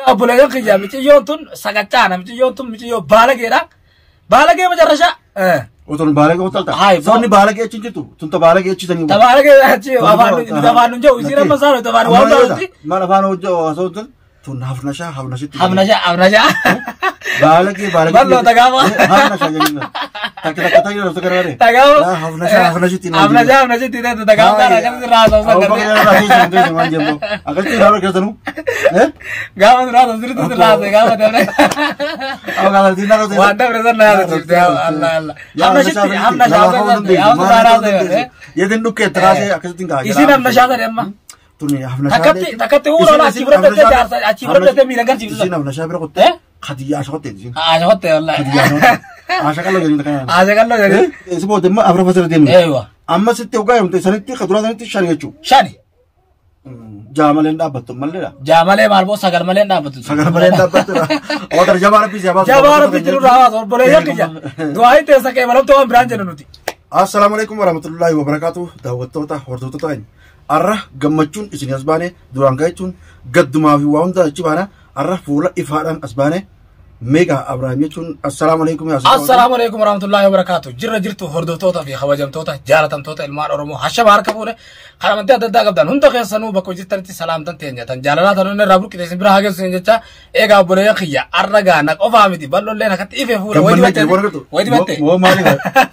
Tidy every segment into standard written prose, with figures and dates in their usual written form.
Obboleeyyan kiyya, miciyyoon tun saqaccaana, miciyyoon tun miciyyoo baalageedha. Baalagee macarrasha. Otun baalagee hotalta. Haay, Sabni baalagee achi hin jirtu. Tun ta baalagee achi sanii. Ta baalagee achi afaan afaan nun jedhu isiin amma saala afaan waan ta'utti. Maal afaan hojii haasa'u tun hafnashaa hafnashitti. Hafnashaa hafnashaa. Baalagee baalagee. Bal'oo tagaama. Hafnashaa jenna. Takka takka takka takka gargaare. Tagaama. Hafnashaa hafnashitti. Hafnashaa hafnashitti tagaama kana akkasitti raasa'u sangartee. Akkasitti ilaaluu keessanuu. Gaafa raasa'u sirriitti raasa'e gaafa dabre. Waan dabre sana yaadachiifte Allah Allah. Hafnashitti hafnashaa hafnashaa. Yetin dhukkee tiraasee akkasitti hin Isiin hafnashaa sadii amma. Tuni hafnashaa. Takkatti takkatti uuroo achii fudhattee jaarsa achii fudhattee miila garsiiftu. Isiin hafnashaa bira qottee. Khadiyyaa asha qottee isiin. Asha qottee wallahi. Khadiyyaa asha qottee. Asha qalloo jedhanii kana. Asha qalloo jedhanii. Si booda immoo afraffaa sirra deemne. Eeywa. Amma sitti hoggaa himte sanitti kaduraa sanitti shan jechuudha. Shani. Jaamaleen dhaabbattu malleedha. Jaamalee maal boo sagal malee dhaabbattu. Sagal malee dhaabbattu. Oota jabaa rabbii si habaasu. Jabaa rabbii jiru irraa hawaasu obboleeyyan kiyya. Du'aa hin teessa qeebalamtuu malamtuu waan biraan jennu nuti. Assalaamu alaikum warahmatullahi wabarakatuh. Daawwattoota hordoftoota keenya. Arra gammachuun isin as baane duraan jechuun gaddumaa fi waa hunda achi baana. Arra fuula ifaadhaan as baane meeqa Abrahaam jechuun assalaamu alaikum. Assalaamu alaikum warahmatullahi wabarakatuh. Jirra jirtu hordoftoota fi kabajamtoota jaalatamtoota ilmaan Oromoo hashama harka fuune kan amantii adda addaa qabdan hunda keessanuu bakka jirtanitti salaamtan teenya tan jaalalaa tan inni irraa burqite isin bira haa geessu jecha. Egaa obboleeyyan kiyya, arra gaa na qofaa miti, bal'oolleen akkatti ifee fuula wayi dibatte. Moo maaliif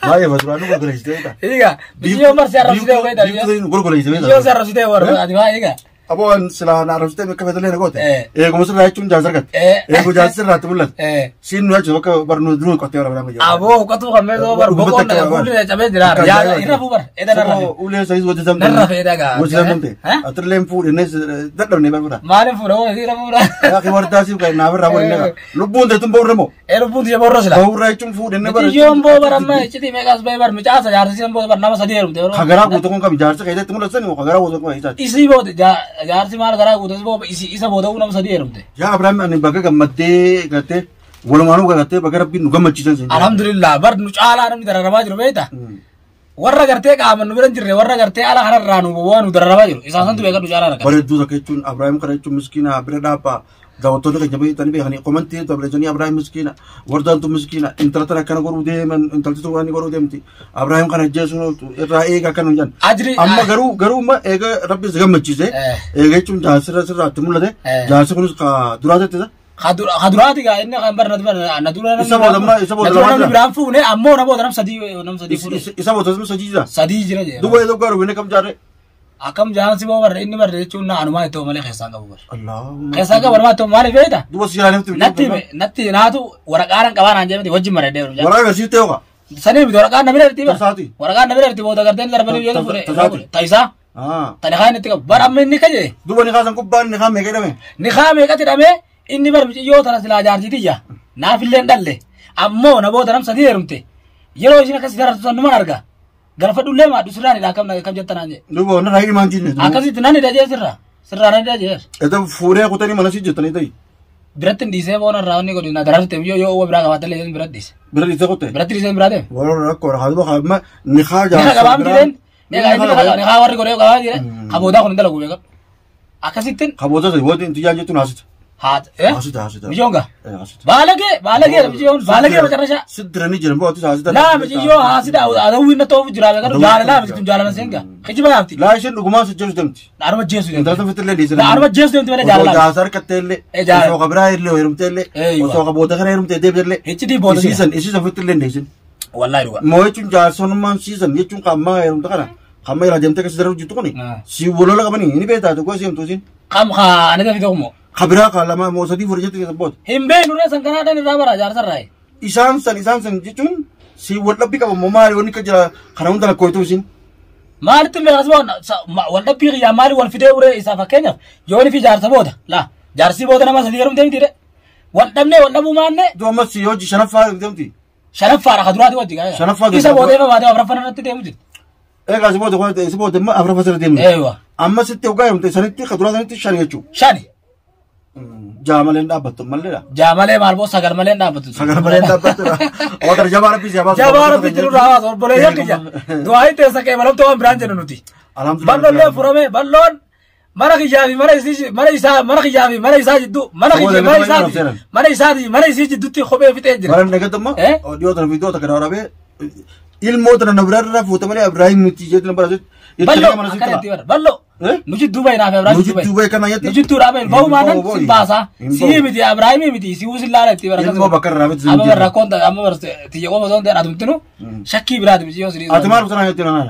maaliif duraan nu golgoleessitee? Egaa biyyoo marsi arrabsitee wayi Biiftuu golgoleessitee. Biyyoo si arrabsitee warra ati maa egaa. Aboon silaa na arrabsitee akka feetallee na goote. Eeguma sirraa jechuun jaarsa argatte. Eeguma jaarsa sirraatti mul'ate. Siin nu jechuun bakka barnoo duruu qottee warra biraa. Aboo huqatuu kan meesoo bar boqoon fuulli cabee jira. Yaa irra fuu bar eeda narra fee. Ulee sanis wajji zamte. Narra fee dhagaa. Wajji zamte. Atirleen fuudhennee dadhabnee barbaada. Maaliin fuudha hoo irra fuudha? Yaa ki wardaa siif kan naaf irraa waliin dhagaa. Lubbuun teetun ba'urra moo? Ee lubbuun tiyya ba'urra sila. Ba'urra jechuun fuudhennee bara. Biyyoon boo bar amma iccitii meeqaas ba'ee bar micaasa jaarsa sian boo bar nama sadii heerumte. Kagaraa guutuu kun kam jaarsa keessatti mul'atan moo kagaraa guutuu kun isaati? Isii booda jaarsi maal garaa guutuu boo isa booda nama sadii heerumte. Yaa Abrahaam, ani bakka gammaddee gartee walumaanuu gartee bakka rabbiin nu gammachiisan siin. Alhamdulillah, bar nu caalaa namni dararamaa jiru beekta. Warra gartee qaaman nu bira hin jirre, warra gartee ala kanarraa nu waan nu dararamaa jiru isaan santu beekadhu caalaa rakkate. Bareedduu takka jechuun Abrahaam kana jechuun miskiina bira dhaabbaa. Daawwattoonni keenya beektanii beekanii komantii barreessanii Abrahaam miskiina, wardaantu miskiina, intala tana akkana godhuu deeman, intalti tun waan godhuu deemti, Abrahaam kana ajjeesuun ooltu irraa eega akkana hin jedhan. Ajri Amma garuu amma eega rabbi si gammachiise eega jechuun jaarsirra sirraatti mul'ate jaarsi kunis ka duraa tettisa. Kaduraati gaa inni kan bar na dura Isa booda amma isa booda na dura lama namni jira. Biraan fuune ammoo na booda nam sadii fuune. Isa booda sadii jira. Sadii jira jee. Duuba eega garuu inni kam jaarre. Akkam jaansi boo barre inni barre jechuun na anumaa ittoo malee keessaan qabu barre. Allahumma. Keessaan qabu anumaa ittoo maaliif beekta? Duuba si jiraaniif Natti natti naatu waraqaan qabaa naan jedhamti wajjin mareedee. Waraqaa agarsiiftee yookaan? Sanii miti, waraqaan na bira irti bara. Tasaati. Waraqaan na bira irti booda garteen darbanii yoo fuudhe. Tasaati. Ta'isaa. Tani kaan itti qabu. Bar amma inni kaje. Duuba ni kaasan gubbaan ni kaan meeqa hidhame? Ni kaa meeqatti hidhamee inni bar miiciyyoo tana silaa jaartiitiyya. Naaf illee hin dhalle. Ammoo na booda nam sadii heerumte. Yeroo isheen akkasii darartu san numan arga. Galfadhullee maadhu sirraan hidha akkam akkam jettan naan jedhe. Duuba wanna raayii himaan jiine. Akkasitti nan hidha jee sirraa. Sirraa nan hidha jee. Eta fuudhee kutanii mana sii jettanii ta'i. Biratti hin dhiisee boona irraa wanni godhu na dararte yoo yoo uwwa biraa qabaatte illee biratti dhiise. Bira dhiisee kutte. Biratti dhiisee biraa deeme. Warra rakkoo haa duuba haa ni kaa Ni kaa qabaa miti leen. Ni kaa ni kaa warri godhee qabaa jire. Kaboodaa kun hin dalagu beekadhu. Akkasittiin. Kaboota sadi wanti inti jettuun haasita. Haat eh. Haasita haasita. Mijoon gaa. Haasita. Baalagee baalagee mijoon baalagee macarrashaa. Siddiranii jiran boo haasita. Laa mijiyyoo haasida adawwiin na ta'uuf jira beekadhu jaalalaa miti tun jaalala seenga. Kijiba yaamti. Laa isheen dhugumaan si jeesu deemti. Dhaanuma jeesu deemti. Intala fitillee dhiisee. Dhaanuma jeesu deemti malee Osoo jaalalaa. jaarsa harkattee illee. Jaalala. Osoo kabiraa illee heerumtee illee. Eeywa. Osoo kaboota kana heerumtee deebite illee. Hiccitii booda jira. Isiisan isiisan fitillee hin dhiisin. Wallaahi dhugaa. Moo jechuun jaarsonummaan siisan jechuun qaammaa heerumte kana. Qaamma irraa deemtee akkasii darbu jirtu kuni. Si walola qabanii ni beektaa tokko si himtu isiin. Kam kaa ani tafi tokko. Kabiraa kaa lama moo sadii fuudhe jettee booda. Hin beeknu ree san kanaa dhan irraa bara jaarsarraa. Isaan san jechuun si wal dhabbii qaba moo maali wanni akka jira kana hunda lakkooytuu isiin. Maalitti hin beekas wal dhabbii kiyyaa maali wal fidee uree isaa fakkeenyaaf yoo inni fi jaarsa booda laa jaarsii booda nama sadii heerumtee miti re wal dhabnee wal dhabuu maanne. Duuba ammas si hojii shanaffaa deemti. Shanaffaadha ka duraati wajji gaa. Shanaffaa Isa booda efa baatee afuraffaan irratti deemu jirti. Egaa si booda si booda immoo afuraffaa sirra deemne. Eeywa. Amma sitti hoggaa heerumte sanitti ka duraa sanitti shan jechuudha. Shani. Jaamaleen dhaabbattu malleedha. Jaamalee maal boo sagal malee dhaabbattu. Sagal malee dhaabbattu. Oota jabaa rabbii si habaasu. Jabaa rabbii jiru irraa hawaasu obboleeyyan kiyya. Du'aa hin teessa qeebalamtuu waan biraan jennu nuti. Alhamdulillah. Bal'oollee furame bal'oon Mana kiyyaa fi mana isii mana isaa mana kiyyaa fi mana isaa jidduu mana kiyya mana isaa mana isaa fi mana isii jidduutti kophee fixee jira. Bara nagatama dhiyoo tana viidiyoo takka waraabee ilmoo tana na biraarraa fuute malee Ibraahim miti jedhu bara Ballo akkanatti bara ballo. Nu jidduu bahi naaf Ibraahim Nu jidduu bahi kana jetti. Nu jidduu dhaabee bahu maanan sin baasaa. Sii miti Ibraahim miti si usin laala itti bara. Ilmoo bakka irraa miti. Amma bara rakkoon amma bara tiyya qofa osoo hin ta'in atumtinu shakkii biraati miti yoo sirrii. Ati maal dhuftaa jetti nana?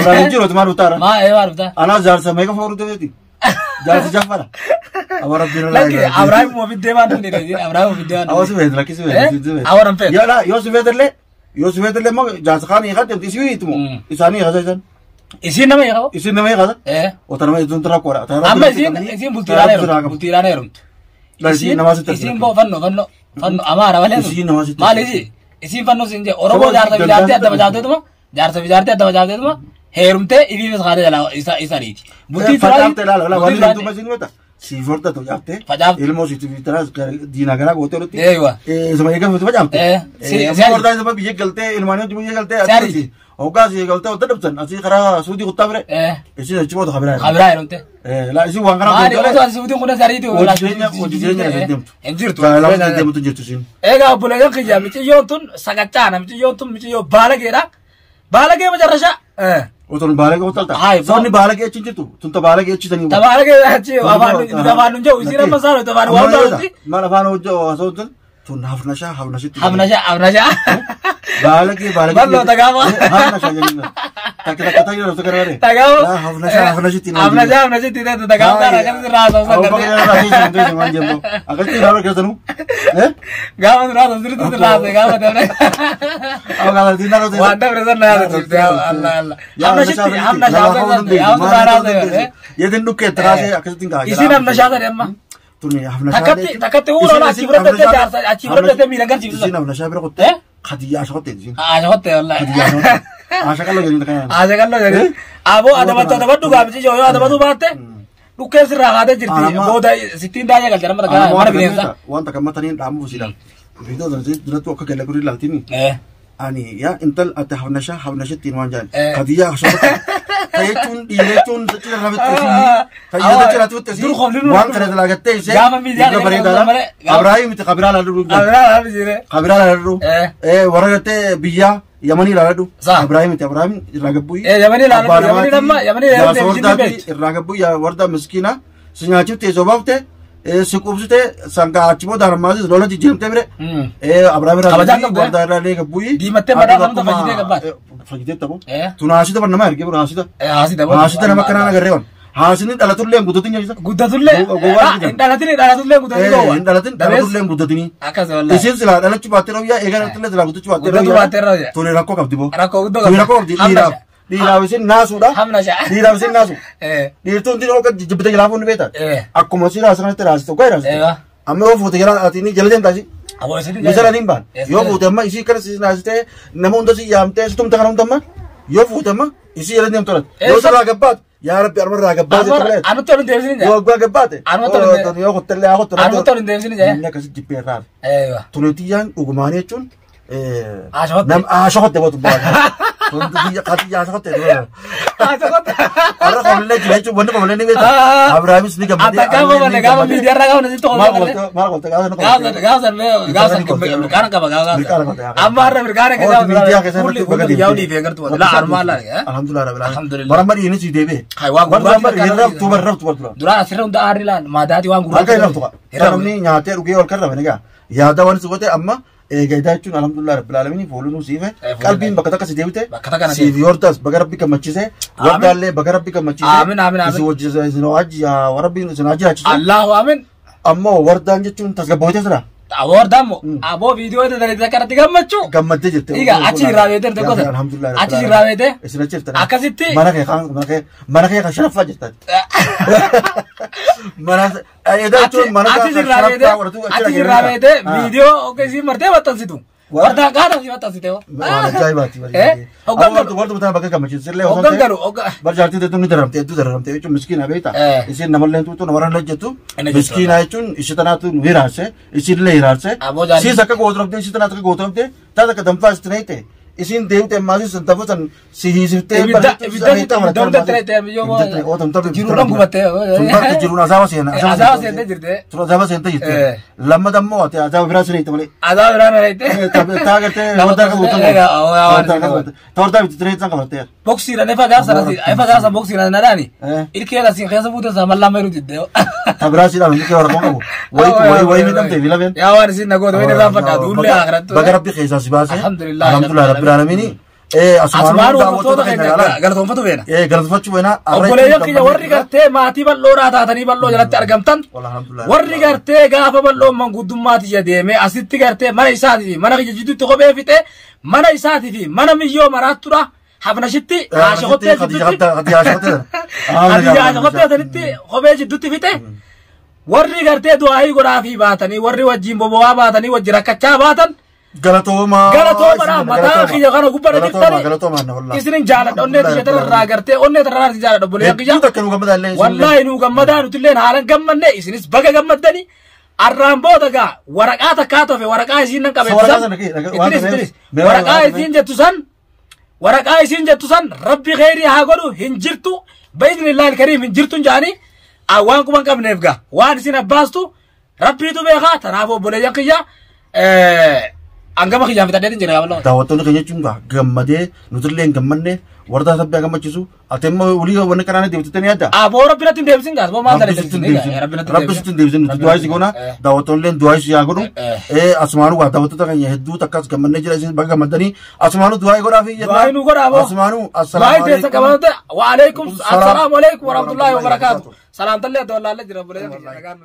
Ibraahim jiru ati maal dhuftaa? Maa maal dhuftaa? Anaa jaarsa meeqa fooruu jetti? Jaarsa jaffara. Awara bira laa. Lakki Ibraahim ofiddee waan dhufne Ibraahim ofiddee waan. Awwa si feete lakki si feete. Awara feete. Yaa yoo si feete yoo si feete immoo jaarsa kaan hiikate isii itimo isaanii hiikate isaan. Isiin nama hiikate. Isiin nama hiikate. Otoo nama isiin tara koora. Amma isiin bultiidhaan heerumtu. Bultiidhaan heerumtu. Isiin nama sitti. Isiin boo fannoo fannoo fannoo amaara malee. Isiin nama sitti. Maal isii isiin fannoo siin jee Oromoo jaarsa fi jaartii adda bajaafteetuma jaarsa fi jaartii adda bajaafteetuma heerumtee ifiifis kaatee jalaa isaniiti. Bultii facaafte ilaala ilaala waan inni tuuma siin beekta. Si forta tu jaafte. Ilmoo si tara diinaa garaa gootee olitti. Eewa. Isuma eegaa fuute facaafte. Si hordaa isuma biyya galtee ilmaanii hojii biyya galtee asii hoggaa asii galtee wanta dhabsan asii karaa suudii kuttaa bire. Isiin achi booda kabiraa. Kabiraa heerumte. Laa isiin waan kanaa. Maali osoo asii suudiin kun sariiti. Hojii jireenya irra deemtu. Hin jirtu. Laa deemtu jirtu isiin. Egaa obboleeyyan kiyya miciyyoon tun saqaccaana miciyyoon tun miciyyoo baalageedha. Baalagee macarrashaa. Otoon baalagee hotalta. Sabni baalagee achi hin jirtu. Tunta baalagee achi sanii. Tabaalagee achi afaan nun jiru isiin amma saala tabaan waan ta'utti. Maal afaan hojii haasawutti tun hafnashaa hafnashitti. Hafnashaa hafnashaa. Baalagee baalagee. Bal'oo tagaama. Hafnashaa jedhina. Takka takka takka jedhamtu gara bare. Tagaama. Hafnashaa hafnashitti. Hafnashaa hafnashitti ta'e tagaama kana akkasitti raasawsa gartee. Akkasitti raasawsa keessanuu. Gaafa raasawsa sirriitti raasawsa gaafa dabre. Waan dabre sana yaadachiifte Allah Allah. Hafnashitti hafnashaa hafnashaa. Yetin dhukkee tiraasee akkasitti hin Isiin hafnashaa ta'e amma. Tuni hafnashaa. Takkatti takkatti uuroo achi fudhattee jaarsa achi fudhattee miila garsiiftu. Isiin hafnashaa bira qottee. Khadiyyaa asha qottee isiin. Asha qottee wallahi. Khadiyyaa asha qottee. Asha qalloo jedhanii kana. Asha qalloo jedhanii. Aboo adabatu adabadhu gaafisi yoo adabatu baatte dhukkeen sirraa kaatee jirti booda sittiin daa'ee galte nama takka mana bineensa. Wanta kan mataniin dhaamuuf siidhaan. Viidiyoo sana duratti akka gala gurii laaltini. Ani yaa intal ati hafnashaa hafnashittiin waan jedhan. Khadiyyaa asha qottee. Jechuun dhiira jechuun dachee irraa bitte isii tayyee dachee irraa bitte isii waan kana dalaagattee ishee gaafa bareedaadha. Abrahaam miti kabiraa laaluu kabiraa laaluu warra gartee biyya Yamanii laaluu Abrahaam miti Abrahaam irraa gabbuu Yamanii laaluu Yamanii amma Yamanii laaluu irraa gabbuu warda miskiina si nyaachuutti teessoo baafte si qubsite sangaa achi booda harmaasis lola jijjiiramtee bire Abrahaam irraa warda irraa illee gabbuu diimattee madaa namta fayyidee gabbaate. Fayyidee ta'u. Tun haasita bar nama ergee haasita. Haasita. Haasita nama akkanaan agarree waan. Haasini dhalatullee guddatin jechuudha. Guddatullee. Hin dhalatin dhalatullee guddatin gowwa. Hin dhalatin dhalatullee guddatini. Akkas wallahi. Isiin silaa dhalachuu baattee raawyaa eegaa dhalatullee silaa guddachuu baattee Guddachuu baattee raawyaa. Tuni rakkoo qabdi boo. Rakkoo guddoo qabdi. Tuni rakkoo qabdi dhiiraaf. Dhiiraaf isin naasuudha. Hamna shaa. Dhiiraaf isin naasu. Dhiirtuun dhiiroo akka jibbite jalaa fuunni beektaa. Akkuma si raasa kanatti raasite oggaa raasite. Amma yoo fuute jalaa ati ni jala deemtaa si. Misala ni baan. Yoo fuute amma isii kana si naasitee nama hunda si yaamtee si tumte kana hunda amma yoo fuute amma isii jala deemtu irratti. Yoo sirraa gabbaate yaa Rabbi arma irraa gabbaate. Anutti olin deebisini jaa. Yoo abbaa gabbaate. Anutti olin deebisini. Yoo kottellee haa kottu. Anutti olin deebisini jaa. Namni akkasi jibbee irraa. Tunetiyyaan dhugumaanii jechuun. Ashokotte. Ashokotte bootu baala. Khadiyyaa ashokotte. Ashokotte. Har'a qomallee jira jechuun wanni qomallee ni beekta. Abrahaamis ni gammadee. Atta gaafa malee gaafa miidiyaa irraa gaafa nasitti qomallee. Maal qolte gaafa ni qolte. Gaafa gaafa mirkaana qaba gaafa. Amma har'a mirkaana keessaa miidiyaa keessaa fuulli fuulli yaa'u dhiifee gartuu laa armaa laa. Alhamdulillah rabbil alamin. Bara dhiini si deebi'e. Waan gurraacha. Hirraftu barraftu barraftu. Duraan asirra hunda aarri laan maadaatii waan gurraacha. Akka hirraftu qaba. Namni nyaatee dhugee wal karra egaa yaada waan si godhe amma eegaa jechuun alhamdulillah rabbil alamin fuulli siife qalbiin bakka takka si deebite siif yordas baga rabbi gammachiise wardaallee baga rabbi gammachiise aamin aamin aamin isin wajji isin wajji rabbiin isin jiraachise Allahu aamin ammoo wardaan jechuun tasgabbootee jira. Wardaan moo aboo viidiyoo irra dalagde akkanatti gammachuu gammaddee jirte. Egaa achi irraa beekte tokko alhamdulillah achi irraa beekte isin achi jirtan akkasitti mana kee kan sharaffaa jirta. Mana edaa jechuun mana achi irraa beekte achi irraa beekte viidiyoo akkasii martee maxxansitu. Wardaan gaara si maxxansite hoo. Waan ajaa'ibaati. Hoggan galu. Warra mataa bakka gammachiisu illee osoo Hoggan galu. Bar jaartii teetu ni daramte hedduu daramte jechuun miskiina beekta. Isiin namallee tuutu namarra hojjettu. Miskiina jechuun ishee tanaatu nu hiraarse isiillee hiraarse. Siis akka gootu dhabdee ishee tanaatu akka gootu dhabdee taata akka danfaa isitti neeyte. Isiin deemte ammaasii sun tafa san si hiisiftee Ibidda ibidda ibidda ibidda jiruudhaan gubattee. Tun bartu jiruun azaaba seena. Azaaba seentee jirte. Tun azaaba seentee jirte. Lammata immoo ati azaaba biraa seenite malee. Azaaba biraa na Taa gartee hordaa qabu Tordaa bitti tiree san qabattee. Boksiidhaan ifa gaafsan ifa gaafsan boksiidhaan nadhaani. Ilkee asiin keessa buute isaa mallaa mayiru diddee. Ta biraa siidhaan ilkee warra qabu. Wayi wayi miidhamtee fi lafeen. Yaa waan isin nagoota wayii irraan fadhaa duullee akhirattu. Baga rabbi keessaa si baase. Alhamdulillah. Alhamdulillah rabbil aalamiini. Asumaan hordoftoota keenya galatoonfatu feena. Galatoonfachuu feena. Obboleeyyan kiyya warri gartee maatii bal'oodhaa taatanii bal'oo jalatti argamtan. Warri gartee gaafa bal'oon manguddummaati deemee asitti gartee mana isaatii fi mana kiyya jidduutti kophee fixee mana isaatii fi mana miyyoo maraattuudha. Hafnashitti haasha kottee jidduutti haasha kottee sanitti kophee jidduutti fixe. Warri gartee du'aayii godhaafii baatanii warri wajjin boba'aa baatanii wajjin rakkachaa baatan. Galatooma. Galatooma mataa kiyya kana gubbaa jirtani. Isinin jaaladha onnee tiyya tanarraa gartee onnee tanarraa isin jaaladha obboleeyyan kiyya. Wallaahi nu gammadaa nutilleen haalan gammanne isinis baga gammaddani. Arraan booda gaa waraqaa takkaa tofe waraqaa isiin nan qabeessu san. Waraqaa isiin jettu san waraqaa isiin jettu san rabbi kheyrii haa godhu hin jirtu bi'idhnillaahi alkariim hin jirtu jaanii waan quban qabneef gaa waan isin abbaastu rabbiitu beekaa tanaaf obboleeyyan kiyya hangama kiyyaan fixadheetin jira yaaballoo. Daawwattoonni keenya jechuun gaa gammadee nutillee hin gammanne warra sabbii gammachiisu ati immoo olii wanni kanaan deebitee ni yaadda. Aboo rabbi natti hin deebisin gaa aboo maal Rabbi sitti hin deebisin. Rabbi sitti hin deebisin nuti du'aa isi goona daawwattoonni illee du'aa isi haa godhu. Asumaanuu gaa daawwattoota keenya hedduu takkas gammannee jira isin baga gammaddanii asumaanuu du'aa godhaa fi Du'aa nu godhaa aboo. Asumaanuu Du'aa teessa qabamte wa alaikum assalaamu alaikum warahmatullahi wabarakaatu. Salaamtallee adda wallaallee jira obboleeyyan kiyya nagaan nu.